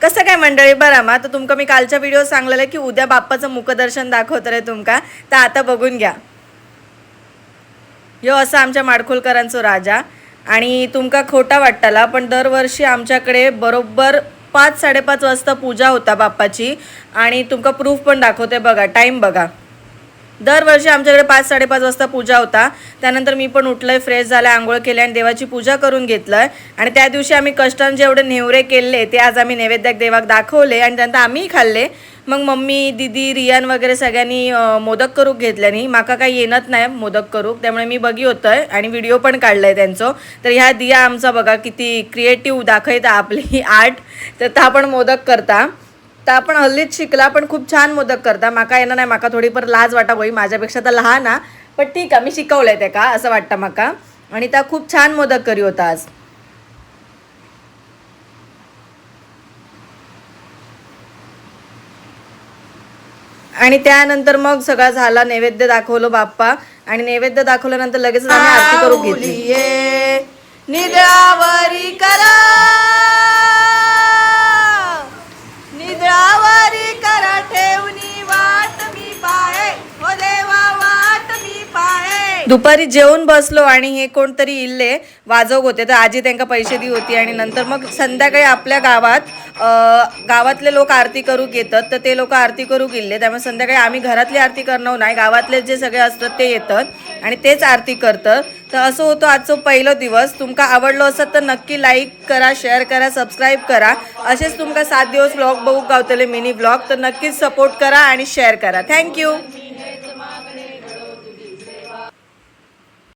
कसं काय मंडळी, बरं मा? तर तुमका मी कालच्या व्हिडिओ सांगलेलं की उद्या बाप्पाचं मुखदर्शन दाखवतं रे तुमका, तर आता बघून घ्या. यो असा आमच्या माडखोलकरांचो राजा. आणि तुमका खोटा वाटताला पण दरवर्षी आमच्याकडे बरोबर 5-5:30 वाजता पूजा होता बाप्पाची. आणि तुमका प्रूफ पण दाखवते बघा, टाईम बघा. दरवर्षी आमच्याकडे 5-5:30 वाजता पूजा होता. त्यानंतर मी पण उठलंय, फ्रेश झालं, आंघोळ केली आणि देवाची पूजा करून घेतलं. आणि त्या दिवशी आम्ही कष्टाने जेवढे नेवरे केले ते आज आम्ही नैवेद्याक देवाक दाखवले आणि त्यानंतर आम्हीही खाल्ले. मग मम्मी, दिदी, रियान वगैरे सगळ्यांनी मोदक करूक घेतल्यानी. माका काही येणत नाही मोदक करूक, त्यामुळे मी बघी होतोय आणि व्हिडिओ पण काढलाय त्यांचं. तर ह्या दिया आमचा बघा किती क्रिएटिव्ह दाखवता आपली आर्ट. तर त्या पण मोदक करता. तर आपण हल्लीच शिकला पण खूप छान मोदक करता. माका येणार नाही, माका थोडीफार लाज वाटा होई, माझ्यापेक्षा तर लहान हा, पण ठीक आहे, मी शिकवलंय ते का असं वाटतं माका. आणि त्या खूप छान मोदक करी होता आज. आणि त्यानंतर मग सगळा झाला नैवेद्य दाखवलं बाप्पा आणि नैवेद्य दाखवल्यानंतर लगेच आम्ही आरती करून घेतली. निद्रावरी करा, निद्रावरी करा, ठेवणी वाट मी पाहे, हो देवा वाट मी पाहे. दुपारी जेवून बसलो आणि हे कोणतरी इल्ले वाजवक होते, तर आजी त्यांका पैसे दी होती. आणि नंतर मग संध्याकाळी आपल्या गावात गावातले लोक आरती करूक येतात, तर ते लोक आरती करूक इल्ले. त्यामुळे संध्याकाळी आम्ही घरातली आरती करणार नाही, गावातले जे सगळे असतात ते येतात आणि तेच आरती करतात. तर असं होतं आजचं पहिलं दिवस. तुमका आवडलो असत तर नक्की लाईक करा, शेअर करा, सबस्क्राईब करा. असेच तुमका 7 दिवस ब्लॉग बघू गावतले, मिनी ब्लॉग. तर नक्कीच सपोर्ट करा आणि शेअर करा. Thank you.